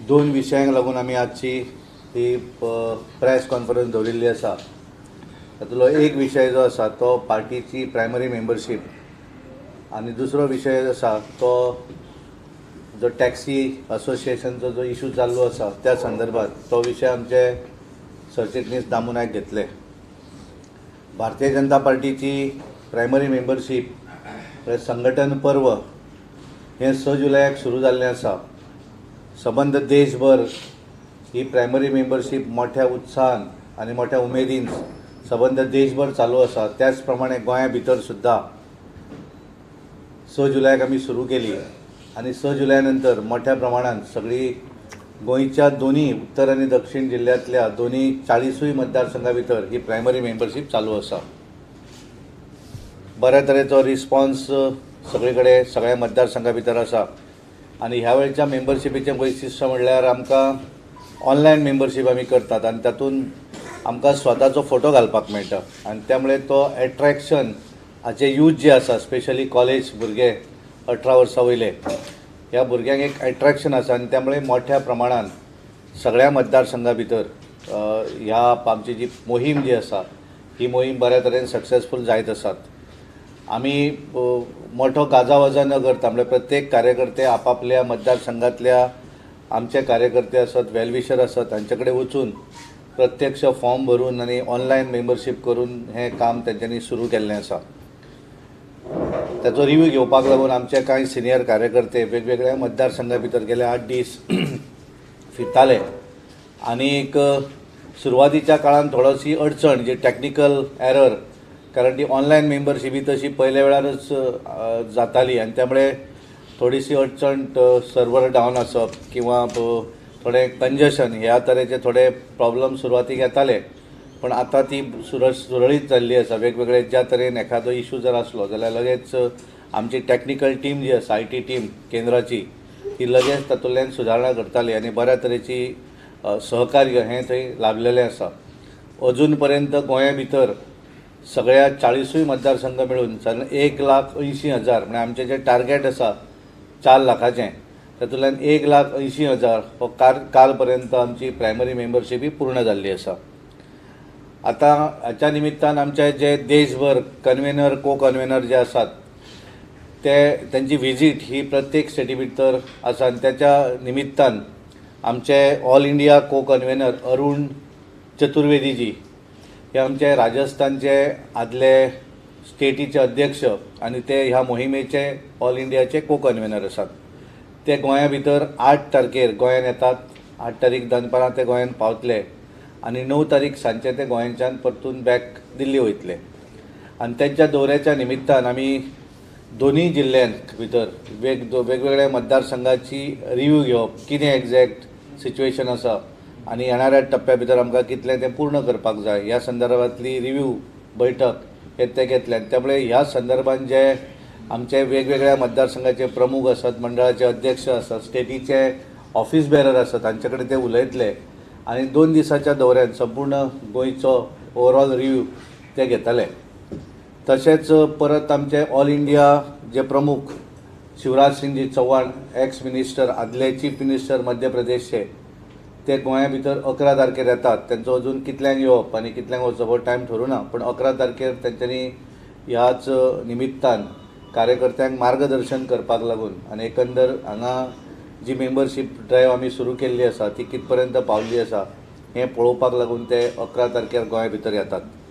दोन विशयांक लागून आमी आजची ही प्रेस कॉन्फरन्स दवरिल्ली आसा. तातूंतलो एक विशय जो आसा तो पार्टीची प्रायमरी मेंबरशीप आनी दुसरो विशय जो आसा तो जो टॅक्सी असोसिएशनचो जो इशू चालू आसा त्या संदर्भात तो विशय आमचे सरचिटणीस दामू नायक घेतले. भारतीय जनता पार्टीची प्रायमरी मेंबरशीप म्हळ्यार संघटन पर्व हें 6 जुलयाक सुरू जाल्लें आसा. सबंद देशभर ही प्रायमरी मेंबरशीप मोठ्या उत्साहान आनी मोठ्या उमेदीन सबंद देशभर चालू आसा. त्याच प्रमाणे गोंया भितर सुद्दां 6 जुलयाक आमी सुरू केली आनी 6 जुलया नंतर मोठ्या प्रमाणान सगळी गोंयच्या दोनी उत्तर आनी दक्षिण जिल्ल्यांतल्या दोनी 40 मतदारसंघा भितर ही प्रायमरी मेंबरशीप चालू आसा. बऱ्या तरेचो रिस्पॉन्स सगळे कडेन सगळ्या मतदारसंघा भितर आसा आनी ह्या वेळच्या मेंबरशिपीचें वैशिश्ट म्हणल्यार आमकां ऑनलायन मेंबरशीप आमी करतात आनी तातूंत आमकां स्वताचो फोटो घालपाक मेळटा आनी त्यामुळे तो एट्रॅक्शन हाचे यूथ जे आसा, स्पेशली कॉलेज भुरगे 18 वर्सां वयले, ह्या भुरग्यांक एक एट्रॅक्शन आसा आनी त्यामुळे मोठ्या प्रमाणान सगळ्या मतदारसंघा भितर ह्या आमची जी मोहीम जी आसा ही मोहीम बऱ्या तरेन सक्सेसफूल जायत आसात. आमी मोठो गाजावाजा न करता म्हळ्यार प्रत्येक कार्यकर्ते आपापल्या मतदारसंघातल्या आमचे कार्यकर्ते आसत, वेलविशर आसत, तांचे कडेन वचून प्रत्यक्ष फॉर्म भरून आनी ऑनलायन मेंबरशीप करून हें काम तेंच्यांनी सुरू केल्लें आसा. ताचो रिव्यू घेवपाक लागून आमचे कांय सिनियर कार्यकर्ते वेगवेगळ्या मतदारसंघा भितर गेले 8 दीस फिरताले आनी एक सुरवातीच्या काळान थोडीशी अडचण जी टॅक्निकल एरर, कारण ती ऑनलायन मेंबरशीप ही तशी पयल्या वेळारच जाताली आनी त्यामुळे थोडीशी अडचण, सर्वर डावन आसप किंवा थोडें कंजेशन ह्या तरेचे थोडे प्रॉब्लम सुरवातीक येताले, पण आतां ती सुरळीत जाल्ली आसा. वेगवेगळे ज्या तरेन एखादो इशू जर आसलो जाल्यार लगेच आमची टॅक्निकल टीम जी आसा, IT team केंद्राची, ती लगेच तातूंतल्यान सुदारणा करताली आनी बऱ्या तरेची सहकार्य हें थंय लाभलेलें आसा. अजून पर्यंत गोंया भितर सगळ्या 40 मतदारसंघ मेळून सादारण 1,80,000 म्हळ्यार आमचें जें टार्गेट आसा 4 लाखाचें, तातूंतल्यान 1,80,000 हो काल पर्यंत आमची प्रायमरी मेंबरशीप ही पूर्ण जाल्ली आसा. आतां हाच्या निमित्तान आमचे जे देशभर कन्वेनर, को कन्वेनर जे आसात ते तेंची विजीट ही प्रत्येक स्टेटी भितर आसा आनी त्याच्या निमित्तान आमचे ऑल इंडिया को कन्वेनर अरुण चतुर्वेदीजी हे आमचे राजस्थानचे आदले स्टेटीचे अध्यक्ष आनी ते ह्या मोहिमेचे ऑल इंडियाचे को कन्वेनर आसात. ते गोंया भितर 8 तारखेर गोंयान येतात. 8 तारीख दनपारां ते गोंयान पावतले आनी 9 तारीख सांजचे ते गोंयच्यान परतून बॅक दिल्ली वयतले. आनी तेंच्या दौऱ्याच्या निमित्तान आमी दोनूय जिल्ल्यांत भितर वेगवेगळ्या मतदारसंघाची रिव्यू घेवप, कितें एग्जॅक्ट सिच्युएशन आसा आनी येणाऱ्या टप्प्या भितर आमकां कितलें तें पूर्ण करपाक जाय ह्या संदर्भांतली रिव्यू बैठक हे ते घेतले. आनी त्यामुळे ह्या संदर्भान जे आमचे वेगवेगळ्या मतदारसंघाचे प्रमुख आसात, मंडळाचे अध्यक्ष आसात, स्टेटीचे ऑफिस बेरर आसात, तांचे कडेन ते उलयतले आनी 2 दिसाच्या दौऱ्यान संपूर्ण गोंयचो ओवरऑल रिव्यू ते घेतले. तशेंच परत आमचे ऑल इंडिया जे प्रमुख शिवराज सिंगजी चौहान, एक्स मिनिस्टर, आदले चीफ मिनिस्टर मध्य प्रदेशचे, ते गोंया भितर 11 तारखेर येतात. तेंचो अजून कितल्यांक येवप आनी कितल्यांक वचप हो टायम ठरूना, पूण 11 तारखेर तेंच्यांनी ह्याच निमित्तान कार्यकर्त्यांक मार्गदर्शन करपाक लागून आनी एकंदर हांगा जी मेंबरशीप ड्रायव्ह आमी सुरू केल्ली आसा ती कित पर्यंत पावल्ली आसा हें पळोवपाक लागून ते 11 तारखेर गोंया भितर येतात.